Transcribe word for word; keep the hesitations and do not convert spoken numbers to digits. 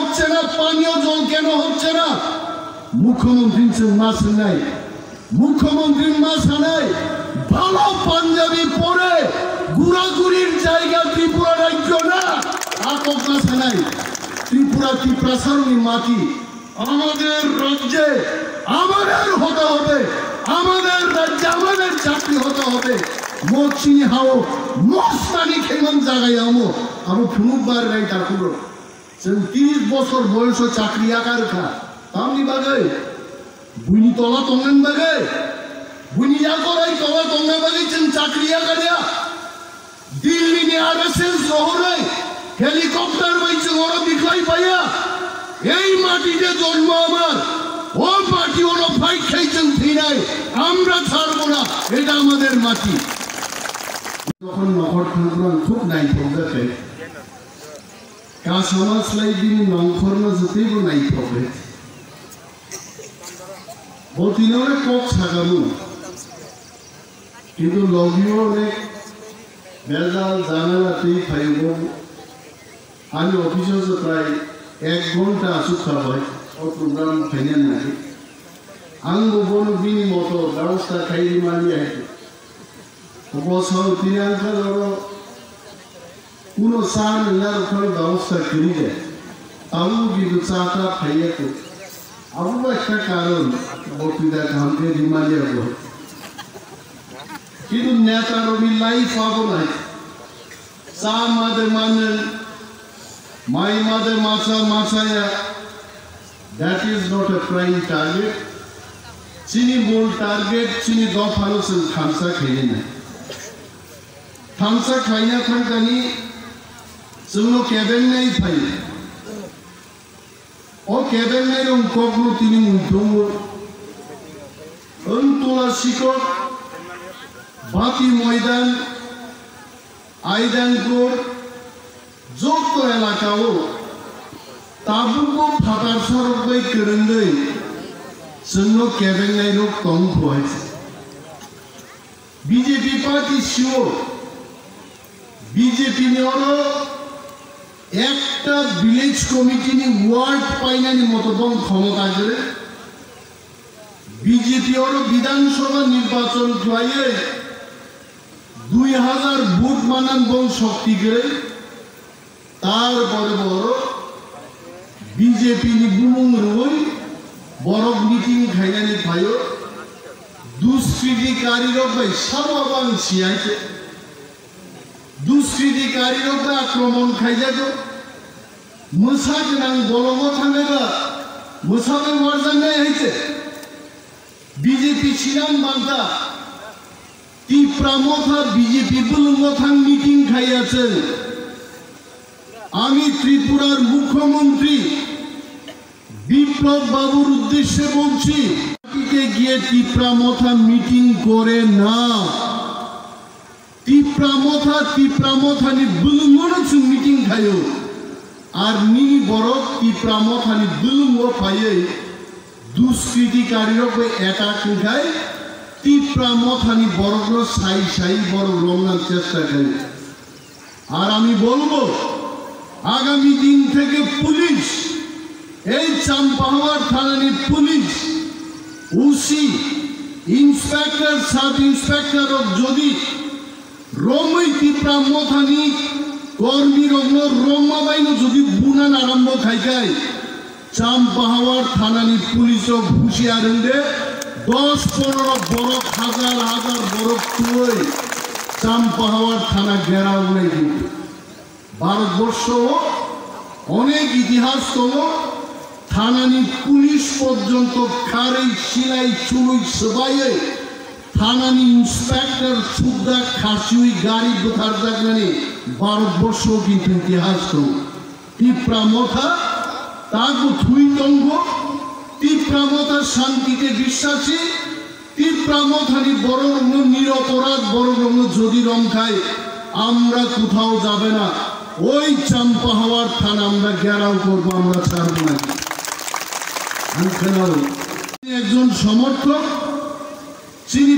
হচ্ছে না, পানীয় জল কেন হচ্ছে না? মুখ্যমন্ত্রী চুম্মা সিংহাই, মুখ্যমন্ত্রী মা সানাই, ভালো পাঞ্জাবি পরে ঘোরাঘুরির জায়গা ত্রিপুরা রাজ্য না। আকক মা সানাই, ত্রিপুরা ত্রিপ্রাসারণী মাটি। আমাদের রাজ্যে আমাদের হতে হবে, আমাদের রাজ্যে আমাদের চাকরি হতে হবে। Mo chini hao, mo stani khaiman jaga yamo, abo phunuk bar rai takuro. Chwng tris bosor boyoso chakri yakar kha. Tamni bagwi? Buini tola tongna bagwi? Buini yakorai tola tongna bagwi chwng chakri yakar ya? Delhi ni R S S rohorwi helicopter bai chwng oro bikhlai paiya. Ei mati de jonmo amar, o mati oro fight khai chwng thinai, amra chharbo na, eta amader mati. Jokhon nokhor thangkro ang khub naithok jakhe. Kasama slai bini nongkhorno jotoi bo naithok khe. Bo tini onek kok sakamu. Kintu logio onek bejal jamela twi phaio bo. Ani office o se prai ek ghonta aswk kha bai o program khaina nai. Ang bo bono bini moto bebosta khai rimani hai. Bo sao tini ang kha oro kuno cha nwngnarok phano bebosta kwrwi de. Tabuk kintu cha ta phaiya kho. Abo bo ekta karon, bo twi da kaham khe rimani abo. Kintu neta rokni life abo nai. Cha made manwi, mai made macha machaya, that is not a prime target. Chini mul target, chini dophano chwng thansa khainai. Thansa khaina thangkani chwngno kebengnai phai. O kebengnai rok kokno tini muitongo. Wng Tula Sikot, Bati Moidan, Aidangpur, joto elakao tabukbo phatarsa rok bai kwrwngwi chwngno kebengnai rok tong kho hai se. B J P party sio, B J P ni oro ekta village committee ni ward painani moto bong khomota kwrwi. B J P oro Bidhan Sabha nirbachon khlaiwi dui hazar vote manan bong shokti kwrwi. Tarpore borok B J P ni bumung rwui borok meeting khainani phaio. Duskritikarok bai sabo abo ang siyai se. Duskritikarok bai akromon khaijago. Mwsa gwnang bolongo thangwi ba mwsa bai warjaknai hai se. B J P sinang manta. Tipra Motha B J P bwlwngo thang meeting khaiya chwng. আমি ত্রিপুরার মুখ্যমন্ত্রী বিপ্লব বাবুর উদ্দেশ্যে বলছি, পার্টিতে গিয়ে তিপ্রা মথা মিটিং করে না। Tipra Motha, Tipra Mothani bwlwngono chwng meeting khaio. Ar nini borok Tipra Mothani bwlwngo phaiwi duskritikarok bai attack wngkhai, Tipra Mothani borokno sai sai borok romna chesta khaio. আর আমি বলবো, আগামী দিন থেকে পুলিশ, এই চাম্পাহাওয়ার থানানি police, O C, inspector, sub inspector যদি Romwi Tipra Mothani kormirokno romma baino jodi bunan arambo khaikhai, Champahawar thanani police rok husiar wngde, dos ponoro borok, hazar hazar borok twiwi Champahawar thana gherao wngnai di. Bharatborsho o onek itihas tongo, thanani police porjonto kharwi silai chului swbaiwi thanani inspector sudda khasiwi gari bwtharjaknani Bharatborsho kintu itihas tongo. Tipra Motha tago thwi tongo, Tipra Motha shantite biswasi, Tipra Mothani bororokno, niroporad bororokno jodi romkhai, আমরা কোথাও যাব না, ওই চাম্পাহাওয়ার থানা আমরা ঘেরাও করব, আমরা ছাড়ব না। আমি শোনাবো। একজন সমর্থক, তিনি